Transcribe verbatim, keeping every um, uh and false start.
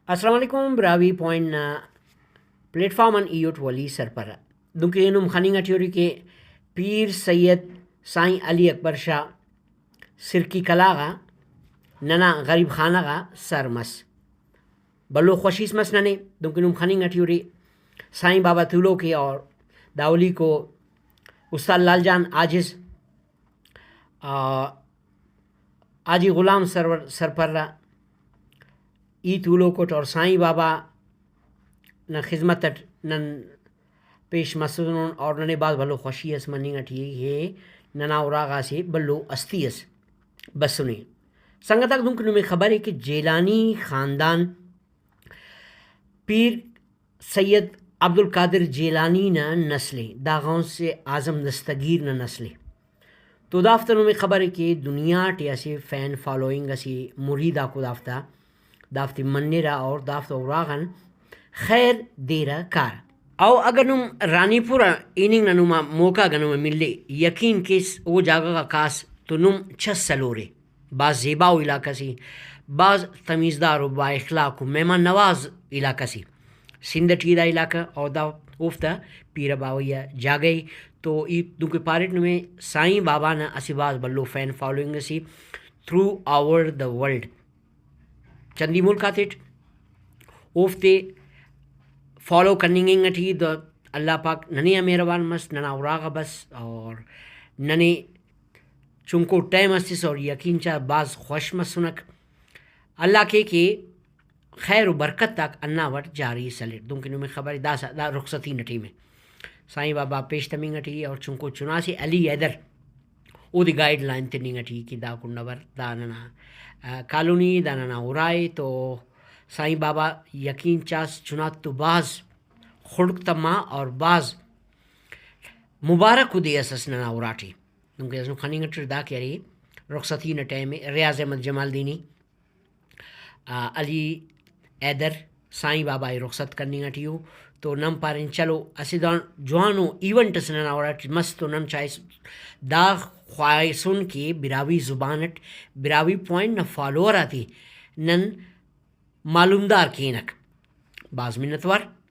السلام علیکم، براہوئی پوائنٹ نا پلیٹ فارم آن ای اٹ ولی سرپرہ۔ دنکہ نم خننگ ٹی ارے کہ پیر سید سائیں علی اکبر شاہ سرکی قلعہ غا ننا غریب خانہ غا سر مس۔ بھلو خوشی اس مس ننے، دنکہ نم خننگ ٹی ارے سائیں بابا تولوک ءِ اور دا اولیکو استاد لال جان عاجز، آ، حاجی غلام سرور سرپرہ، ای تولوک اٹ اور سائیں بابا نا خذمت اٹ نن پیش مسنن اور ننے بھاز بھلو خوشی اس مننگ ٹی ءِ، ننا اراغا اسہ بھلو ہستی اس بسنے۔ سنگتاک، دنکہ نمے خبر ءِ کہ جیلانی خاندان پیر سید عبدالقادر جیلانی نا نسل ءِ، دا غوث اعظم دستگیر نا نسل ءِ۔ تو دافتا نمے خبر ءِ کہ دنیا ٹی اسہ فین فالوئنگ اسے، مرید آکو دافتا، دافتے منرہ اور دافتا اراغان خیر دیرہ کارہ۔ او اگہ نم رانی پور آ ہننگ نا نما موقع اگہ نمے ملے، یقین کیس او جاگہ غا کاس تو نم چس ہلورے۔ بھاز زیباؤ علاقہ سے، بھاز تمیزدار و با اخلاق و مہمان نواز علاقہ سے۔ سندھ ٹی دا علاقہ اور دا اوفتا پیرہ باوئی آ جاگہ ءِ۔ تو ای دنکہ پاریٹ نمے سائیں بابا نا اسہ بھاز بھلو فین فالوئنگ اسے تھرو آور دا ورلڈ۔ چندی ملک آتیٹ اوفتے فالو کننگ انگ ٹی دا اللہ پاک ننے آ مہربان مس، ننا اراغا بس اور ننے چنکو ٹائم اس تس اور یقین چا بھاز خوش مسنک۔ اللہ کے کہ خیر و برکت آک ہندا وڑ جاری سلیر۔ دنکہ نمے خبر ءِ داسہ دا رخصتی نا ٹائم ءِ۔ سائیں بابا پیش تمنگ ٹی اور چنکو چناسے علی حیدر اودے گائیڈ لائن تننگ ٹی کہ دا کنڈ آ بر، دا ننا، آ، کالونی ءِ، دا ننا ارا ءِ۔ تو سائیں بابا یقین چاس چنات تو بھاز خڑک تما اور بھاز مبارک و دے اس اس ننا اراٹی۔ دنکہ ازن خننگ ٹی دا کہ ارے رخصتی نا ٹائم ءِ، ریاض احمد جمالدینی، آ، علی حیدر سائیں بابا ءِ رخصت کننگ ٹی ءُ، تو نن پارین چلو اسہ دان جوانو ایونٹ اس ننا اراٹی مس تو نن چائس دا خواہسن کہ براہوئی زبان اٹ براہوئی پوائنٹ نا فالوور آتے نن معلومدار کینک۔ بھاز منت وار۔